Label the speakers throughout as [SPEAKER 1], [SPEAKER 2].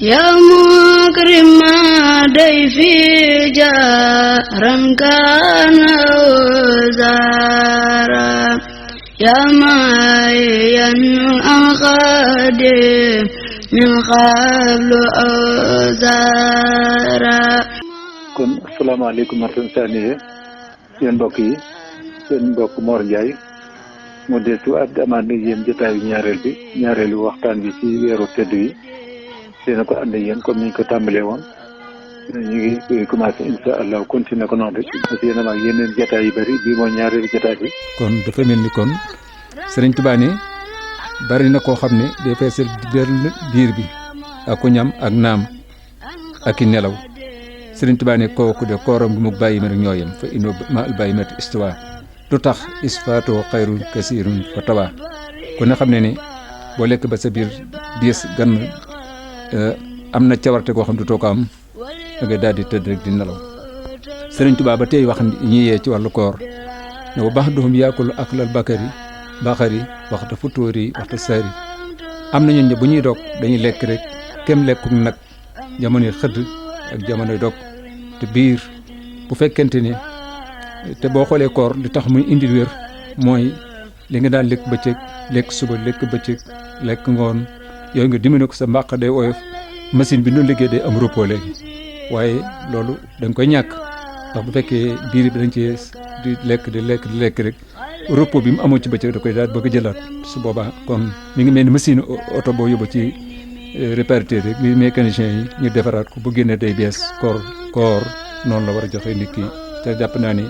[SPEAKER 1] يا مكرم ضيفي جارا كان وزارا يا معين أخادم من قبل أوزارا.
[SPEAKER 2] kon asalaamaaleykum martan saniye yéen mbokk yi seen mbokk Mor Ndiaye mu deetu ak amaan ak yéen jotaayu ñaareelu waxtaan bi ci weeru tëdd yi dina ko ànd yéen comme ni ñu ko tàmbalee woon ñu ngi commencé insha allah continuer ko noonu rek parce que yéen am ak yeneen jotaay yu bëri bii mooy ñaareelu jotaay bi.
[SPEAKER 3] kon dafa mel ni kon Sëriñ Tuubaa ne bari na koo xam ne day feesal biir bi ak ku ñam ak naam ak i nelaw Sëriñ Tuubaa ne kooku de kooram bi mu bàyyi ma rek ñooyam fa ino ma al bàyyi mati istiwa lu tax isfaatoo xayrun kasirun fa tawa ku ne xam ne ne boo lekk ba sa biir diis gann am na cawarte goo xam du too ko am da ngay daal di tëdd rek di nelaw. Sëriñ Tuubaa ba tey wax ñi yee ci wàllu koor ne wa bax duhum yaakulu aklal baxari waxta futóori waxta saari am na ñooñ ne bu ñuy dog dañuy lekk rek kem lekkuk nag jamonoy xëdd ak jamonoy dog te biir bu fekkente ne te boo xoolee koor li tax muy indil wér mooy li nga daan lekk bëccëg lekk suba lekk bëccëg lekk ngoon yooyu nga dimbali ko sa mbàq day oyof machine bi nu liggéey day am repos léegi waaye loolu da nga koy ñàkk ndax bu fekkee biir bi dañ ci di lekk rek repos bi mu amoon ci bëccëg da koy daal bëgg jëlaat su boobaa kon mi ngi mel ni machine oto boo yóbbu ci réparateur rek li mécanicien yi ñu defaraat ko bu génnee day bees koor noonu la war a joxe nit ki te jàpp naa ni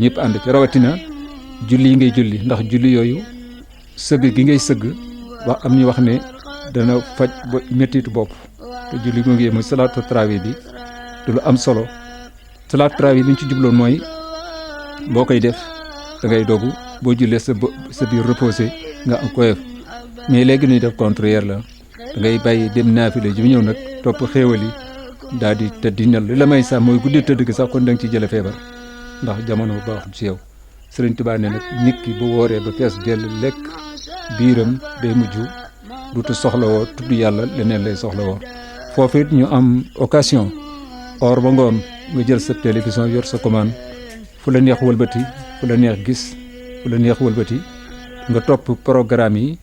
[SPEAKER 3] ñëpp ànd ci rawatina julli yi ngay julli ndax julli yooyu sëgg gi ngay sëgg wax am ñu wax ne dana faj ba méttiitu bopp te julli gu ngi muy salaatu tarawih bi du lu am solo salaatu tarawih li ñu ci jubloon mooy boo koy def da ngay dogu boo jullee sa biir reposé nga am koyef mais léegi ñuy def contraire la da ngay bàyyi dem naafile ji ñëw nag topp xéewal yi daal di tëdd di nel li la may sax mooy guddi tëdd gi sax kon da nga ciy jële feebar ndax jamono bu baaxul ci yow. Sëriñ Tuubaa ne nag nit ki bu wooree ba fees dell lekk biiram day mujj dutu soxlawoo tudd yàlla leneen lay soxlawoo foofu it ñu am occasion or ba ngoon nga jël sa télévision yor sa commande fu la neex wëlbati fu la neex gis fu la neex wëlbati nga topp programme yi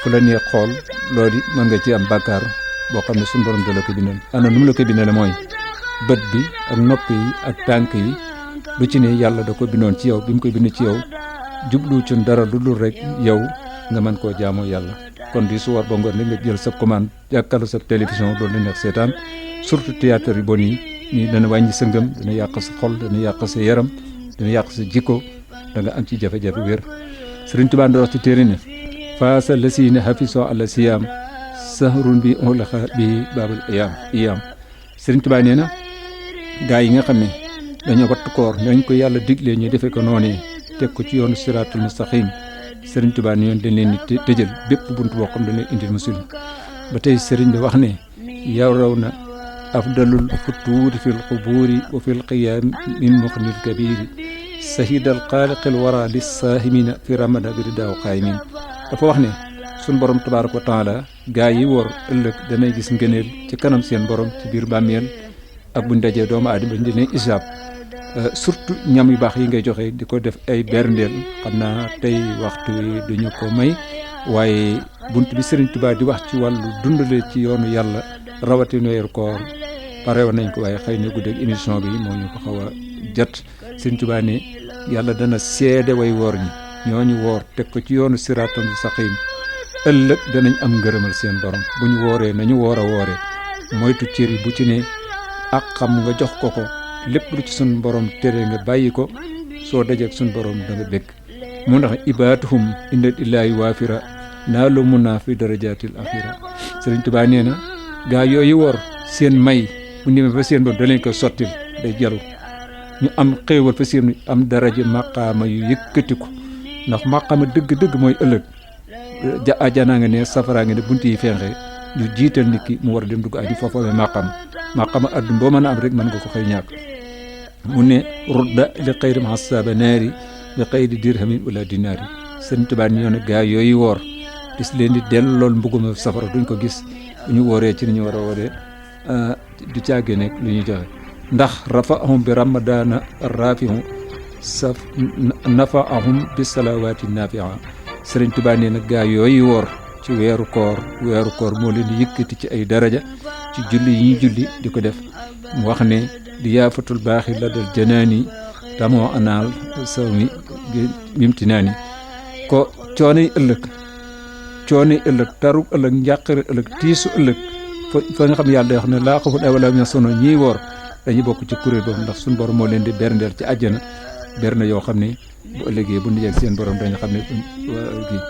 [SPEAKER 3] fu la neex xool loolu mën nga ci am bàkkaar boo xam ne suñu borom da la ko bindal ana nu mu la ko bindale mooy bët bi ak nopp yi ak tànk yi lu ci ne yàlla da ko bindoon ci yow bi mu koy bind ci yow jublu ci dara lu dul rek yow nga mën koo jaamoo yàlla kon di su war ba ngoon nga jël sa commande jàkkaarloo sa télévision loolu la neex seetaan surtout théâtre yu bon yi nii dana wàññi sa ngëm dana yàq sa xol dana yàq sa yaram dana yàq sa jikko da nga am ci jafe-jafe wér. Sëriñ Tuubaa da wax ci téere ne faasa la siine hafiso àla siyaam sahrun bi ulaxa bi baabul iyaam Sëriñ Tuubaa nee na gaa yi nga xam ne dañoo wattu koor ñooñ ko yàlla diglee ñu defee ko noonee teg ko ci yoonu siraatul mustaqim Sëriñ Tuubaa ni yoon dañ leen di tëjal bépp bunt boo xam dañ leen indil musul ba tey sëriñ bi wax ne yow raw na afdalul futuuri fil qubuuri wa fil qiyaam min muxnil kabiiri sahidal xaaliqil wara lis saahimina fi ramada bi di daaw xaayimin dafa wax ne suñ borom tabaaraka wa taala gaa yi woor ëllëg danay gis ngëneel ci kanam seen borom ci biir bàmmeel ak buñ dajee doomu aadama di leen isaab surtout ñam yu baax yi ngay joxe di ko def ay berndeel xam naa tey waxtu wi duñu ko may waaye bunt bi Sëriñ Tuubaa di wax ci wàllu dundale ci yoonu yàlla rawatina weeru koor pare woon nañ ko waaye xëy na guddeeg émission bi moo ñu ko xaw a jot Sëriñ Tuubaa ne yàlla dana seede way woor ñi ñooñu woor teg ko ci yoonu siraatal mustaqiim ëllëg danañ am ngërëmal seen borom bu ñu wooree nañu woor a wooree moytu cër yi bu ci ne ak xam nga jox ko lépp lu ci sun borom tere nga bàyyi ko soo dajeek sun borom da nga bëgg mu ndax ibaatuhum inda illaahi waafira naa lu mun naa fi darajaatil axira Sëriñ Tuubaa nee na gaa yooyu woor seen may bu ndemee fa seen borom da leen ko sottil day jalu ñu am xéewal fa seen am daraja maqaama yu yëkkatiku ndax maqaama dëgg-dëgg mooy ëllëg ajanaa nga ne safaraa nga ne bunt yi fenxe ñu jiital nit ki mu war a dem dugg aji foofu amee maqaama adduna boo mën a am rek mën nga ko xëy ñàkk mu ne rudda li xayri mahasaba naari bi xayri dirhamin wala dinaari Sëriñ Tuubaa ñoo ne gaa yooyu woor dis leen di dellool mbuguma safara duñ ko gis bu ñu wooree ci ni ñu war a wooree du caagee nekk lu ñuy joxe ndax rafaahum bi ramadana rafihu saf nafaahum bi salawaati nafia Sëriñ Tuubaa nee na gaa yooyu woor ci weeru koor moo leen di yëkkati ci ay daraja ci julli yi ñuy julli di ko def mu wax ne di yaafatul baaxi la dal janaani tamoo anaal saw mi mimtinaani ko coonay ëllëg tarug ëllëg njàqare ëllëg tiisu ëllëg fa nga xam yàlla day wax ne laa xawfun alayhim wa laa hum yaxzanuun ñiy woor dañuy bokk ci kuréel boobu ndax suñu borom moo leen di berndeel ci àjjana berne yoo xam ne bu ëllëgee bu ñu seen borom dañu xam ne kii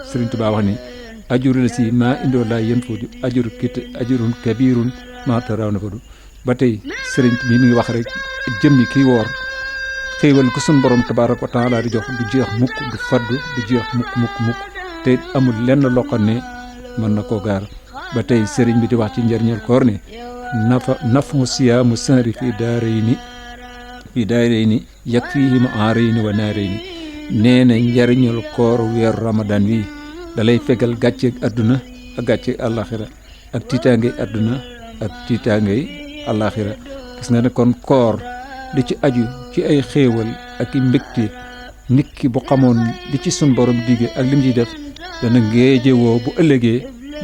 [SPEAKER 3] Sëriñ Tuubaa wax ni ajuru la si maa indoo laa yén foodu ajurun kabirun maa taraw na fadu ba tey sëriñ bi mi ngi wax rek jëmmi kii woor xéewal ko suñu borom tabaaraka wa taala di jox du jeex mukk du faddu du jeex mukk te amul lenn loo xam ne mën na koo gaar ba tey sëriñ bi di wax ci njëriñal koor ne nafu siyaamu sanri fii daarayni yak fii ma aarayni wa naarayni nee na njëriñal koor weeru ramadan wi dalay fegal gàcceeg adduna ak gàcceeg àllaaxira ak tiitaangay adduna ak tiitaangay àllaaxira gis nga ne kon koor di ci aju ci ay xéewal ak i mbégte nit ki bu xamoon li ci sun borom digge ak lim ciy def dana ngéeje woo bu ëllëgee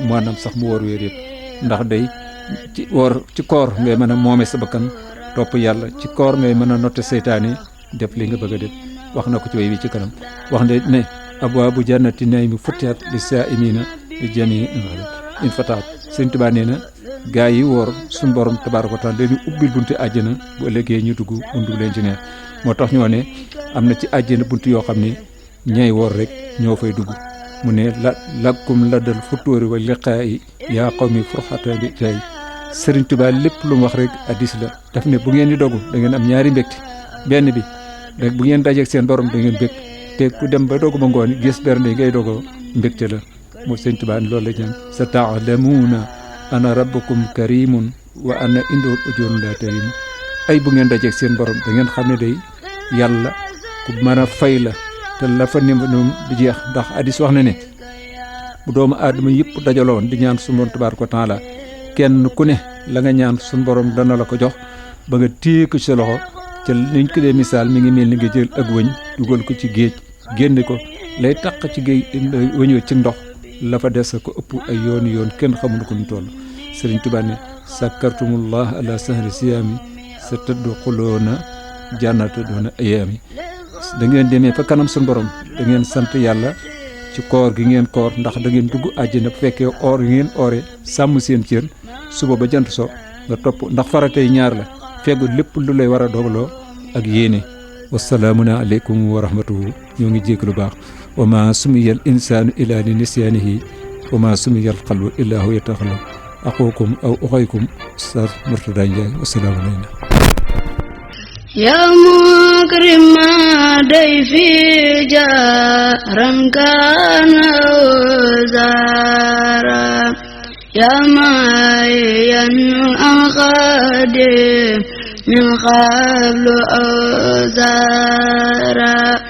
[SPEAKER 3] maanaam sax mu woor weer yëpp ndax day ci koor ngay mën a moome sa bakkan topp yàlla ci koor ngay mën a notte seytaane def li nga bëgg a def wax na ko ci way wi ci kanam wax ne abwaabu jannati naymi futtihat li saa'imina li jamii in fataat Sëriñ Tuubaa nee na gaa yi woor suñu borom tabaaraka wa taala leen ubbil bunti àjjana bu ëllëgee ñu dugg undu leen ci neex moo tax ñu ne am na ci àjjana bunt yoo xam ne ñay woor rek ñoo fay dugg mu ne lakkum la dal futóori wa liqaayi yaa qawmi furxata bi tey Sëriñ Tuubaa lépp lu mu wax rek addis la daf ne bu ngeen di dogu da ngeen am ñaari mbégte benn bi rek bu ngeen dajeeg seen borom da ngeen bég te ku dem ba dogu ba ngoon gis bernde ngay dogoo mbégte la moo Sëriñ Tuubaa loolu la ñaan sa taalamuuna ana rabbukum karimun wa ana indoor ujoon laa tarim ay bu ngeen dajeeg seen borom da ngeen xam ne day yàlla ku mën a fay la te la fa ni moom du jeex ndax addis wax na ne bu doomu aadama yëpp dajaloon di ñaan suñu borom tabaaraka wa taala kenn ku ne la nga ñaan suñu borom dana la ko jox ba nga téye ko ci sa loxo ca niñ ko dee misaal mi ngi mel ni nga jël ak wëñ dugal ko ci géej génne ko lay taq ci géej wëñoo ci ndox la fa des ko ëpp ay yoon kenn xamul ko ñu toll Sëriñ Tuubaa ne sakkartumullah ala sahri siyaami sa tadxuluuna jannata doona ayaami da ngeen demee fa kanam suñu borom da ngeen sant yàlla ci koor gi ngeen koor ndax da ngeen dugg àjjana bu fekkee oor gi ngeen oore sàmm seen cër suba ba jant so nga topp ndax faratay ñaar la feggu lépp lu lay war a dogaloo ak yéene wasalaamun aleykum wa rahmatuhu ñoo ngi jégg lu baax wa ma sumiyal insaanu illa li nisyaanihi wa ma sumiyal qalbu illa hu yataxallam axukum aw uxaykum Ustaz Murtada Njaay wasalaamu aleyna
[SPEAKER 1] يا مكرم ضيفي جارا كان وزارا يا معين أخد من قبل أوزارا